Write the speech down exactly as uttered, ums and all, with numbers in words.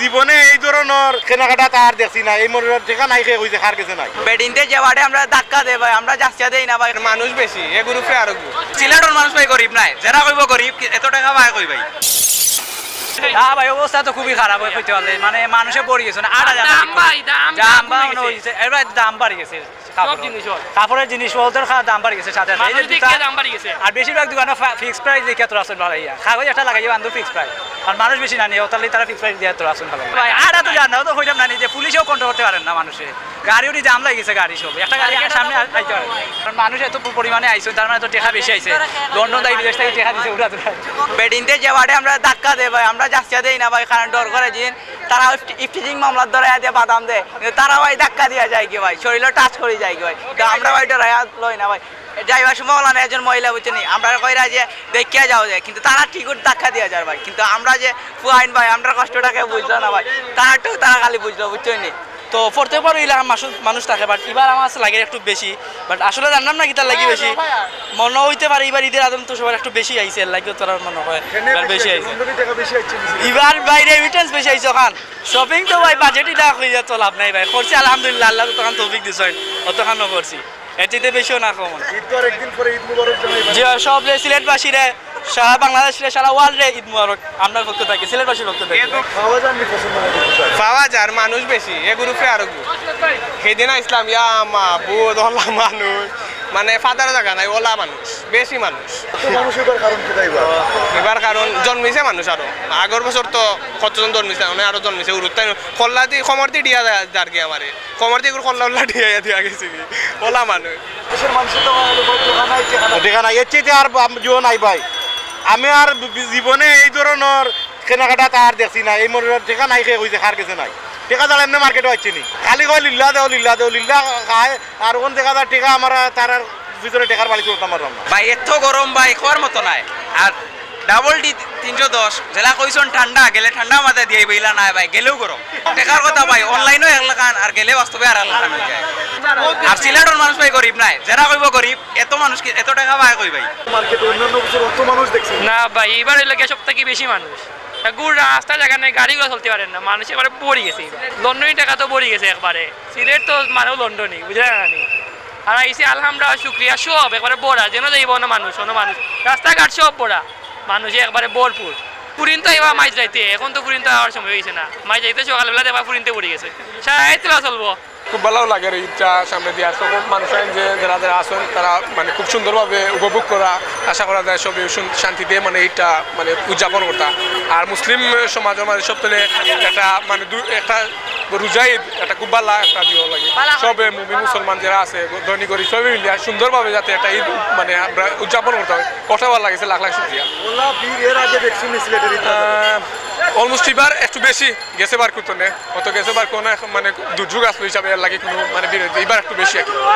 জীবনে এই ধরনর কেনাকাটা তার দেখছি না। এই মনে টেকা নাই, কে কইছে কার গেছে নাই। বেটিন্তে যে বারে আমরা ধাক্কা দেই ভাই, আমরা যাচিয়া দেই না ভাই। মানুষ বেশি, এ গ্রুপে আরো গ্রুপ। সিলেটর মানুষ ভাই গরিব নায়, যেরা কইবো গরিব, কি-, এত টেকা পায় কই ভাই? না ভাই, অবস্থা তো খুবই খারাপ অয় কইতে পারলে, মানে মানুষে পড়ি গেছে না, আট হাজার দাম ভাই, দাম, দাম দাম কমে মনে গেছে। অইছে, এবার দাম বাড়ি গেছে। সব কাপড়। জিনিসর। কাপড়ের জিনিস বলতে খা-, দাম বাড়ি গেছে সাথে সাথে। এই যে মানুষ জুতা, দেখে দাম বাড়ি গেছে। আর বেশিরভাগ দোকানো ফা-, ফিক্সড প্রাইস দেখে তোরা আসল ভাই ইয়া। কাগজ একটা লাগাইয়া আনতো ফিক্সড প্রাইস। আর মানুষ বেশি না নিয়ে, ওটার লাগি তারা ফিক্সড প্রাইস দিয়ে তোরা আসল ভাই। ভাই, আর তো জান না, ও তো কইলাম না নি যে পুলিশেও কন্ট্রোল করতে পারেন না মানুষে। গাড়িও নি জাম লাগিছে, গাড়ি সব। একটা গাড়ি সামনে আ-, আইতে পারে না। কারণ মানুষ এত প-, পরিমাণে আইছে, তার মানে তো টেকা বেশি আইছে। লন্ডন দাই বিদেশ থেকে টেকা দিছে উড়া ধুরা। বেটিন্তে যে বারে আমরা ধাক্কা দেই ভাই, আমরা যাচিয়া দেই না ভাই, কারণ ডর করে জিন। তারা ইফটি-, ইফটিজিং মামলার ধরাইয়া দিয়া বাদাম দেয়। কিন্তু তারা ভাই ধাক্কা দিয়া যায় কি ভাই, শরীরও টাচ করি যায় কি ভাই। তো আমরা ভাই ডরাইয়া লই না ভাই। যাইবার সময় ওলা একজন মহিলা বুঝছো নি, আমরা কইরা যে দেখিয়া যাও যায়, কিন্তু তারা ঠিক ধাক্কা দিয়া যার ভাই। কিন্তু আমরা যে ফুয়াইন ভাই, আমরা কষ্টটা কেউ বুঝলো না ভাই, তারা একটু তারা খালি বুঝলো, বুঝছো নি? তো প্রত্যেকবার ওই এলাকার মানুষ, মানুষ থাকে, বাট এবার আমার কাছে লাগে একটু বেশি, বাট আসলে জানলাম না কিতার লাগি বেশি। মনে হইতে পারে এবার ঈদের আনন্দ সবার একটু বেশি আইছে, এর লাগি তোরা মনে হয় এবার বেশি আইছে। এবার ভাই রেমিটেন্স বেশি আইছে ওখান। শপিং তো ভাই বাজেট ইটা কইয়া তো লাভ নাই ভাই, করছি আলহামদুলিল্লাহ, আল্লাহ তো তখন তৌফিক দিছইন, অতখানও করছি, এর চাইতে বেশিও না কম। ঈদ তো আর একদিন পরে, ঈদ মুবারক জানাই ভাই। জি, সব রে সিলেটবাসী রে, সারা বাংলাদেশ রে, সারা ওয়ার্ল্ড রে ঈদ মুবারক। আপনার পক্ষ থেকে, সিলেটবাসীর পক্ষ থেকে। পাওয়া যার নি পছন্দ মতো পোশাক? পাওয়া যার, মানুষ বেশি, এ গ্রুপে আরো গ্রুপ। সেদিন আইসলাম, ইয়া মা, বহুত ওলা মানুষ, মানে ফাদার জায়গা নাই, ওলা মানুষ, বেশি মানুষ। তো মানুষ এবার কারণ কোথায় বা? এবার কারণ জন্মিছে মানুষ আরো, আগর বছর তো কতজন জন্মিছে, মানে আরো জন্মিছে, উরুত্তাই কল্লাদি কমরদি দিয়া যার গিয়া আমারে। কমর দিয়ে করে কল্লা উল্লা ঢিয়া দিয়া গেছে কি? ওলা মানুষ। দেশের মানুষের তো ভালো ভাই, টেকা নাই, টেকা নাই। টেকা নাই, এর চাইতে আর বাম-, জুয়ো নাই ভাই। আমি আর বি-, বি-, জীবনে এই ধরনর কেনাকাটা তার দেখছি না। এই মনে টেকা নাই, কে কইছে কার গেছে নাই। টেকা ছাড়া এমনি মার্কেটও আইছে নি। খালি কয়, "লিল্লা দেও, লিল্লা দেও, লিল্লা খায়।" আর ওখান দেখা যায় টেকা আমার, তার আর ভিতরে টেকার বালি তুলতাম পারলাম না। ভাই, এত গরম ভাই, কওয়ার মতো নাই। আর ডাবল ডি তিনশো দশ, যেলা কইছন ঠান্ডা, গেলে ঠান্ডা মাথায় দিয়ে বইলা নাই ভাই, গেলেও গরম। টেকার কথা ভাই, অনলাইনও এক লাখান, আর গেলে বাস্তবে আর এক লাখান হয়ে যায়। আর সিলেটর মানুষ ভাই গরিব নাই, যেরা কইবো গরিব, এত মানুষ কি, এত টেকা পায় কই ভাই? মার্কেটে অন্যান্য বছর অত মানুষ দেখছি। না ভাই, এবার হইলে গিয়া সব থাকি বেশি মানুষ। তা গুড় রাস্তা জায়গা নাই, গাড়িগুলো চলতে পারেন না, মানুষ একবারে ভরি গেছে। লন্ডনি টেকা তো ভরি গেছে একবারে, সিলেট তো মানেও লন্ডনি, বুঝলেন না নি? আর আইসি আলহামরা, শুক্রিয়া, সব একবারে ভরা, যেন যাইব অন্য মানুষ, অন্য মানুষ, রাস্তাঘাট সব ভরা, মানুষে একবারে ভরপুর। ফুরিন তো এবার মাইজ রাইতে, এখন তো ফুরিন তো আওয়ার সময় হয়েছে না, মাইজ রাইতে সকালবেলা দেখবা ফুরিনতে ভরি গেছে, সারা রাইতলা চলবো। খুব ভালো লাগে রে, ঈদটা সামনে দিয়ে আসছে। খুব মানুষ আইন যে যারা যারা আছেন, তারা মানে খুব সুন্দরভাবে উপভোগ করা, আশা করা যায় সবই সুন-, শান্তিতে মানে ঈদটা মানে উদযাপন করতা। আর মুসলিম সমাজের মাঝে সব থেকে একটা মানে দু-, একটা রোজা ঈদ একটা খুব ভালো একটা দিও লাগে। ভালো হয়। সবে মুমিন মুসলমান যারা আছে, ধনী গরিব সবই মিলিয়া সুন্দরভাবে যাতে একটা ঈদ মানে আমরা উদযাপন করতে হয়, কষ্ট ভালো লাগছে, লাখ লাখ শুক্রিয়া। ওলা ভিড় এর আগে দেখছি নি সিলেটের ঈদ বাজারে? আহ, অলমোস্ট এবার একটু বেশি, গেছে বার করতো না, অত গেছে বার কোনো এখন মানে দুর্যোগ আসলো হিসাবে এর লাগে কোনো মানে ভিড় হইতো, এবার একটু বেশি আর কি।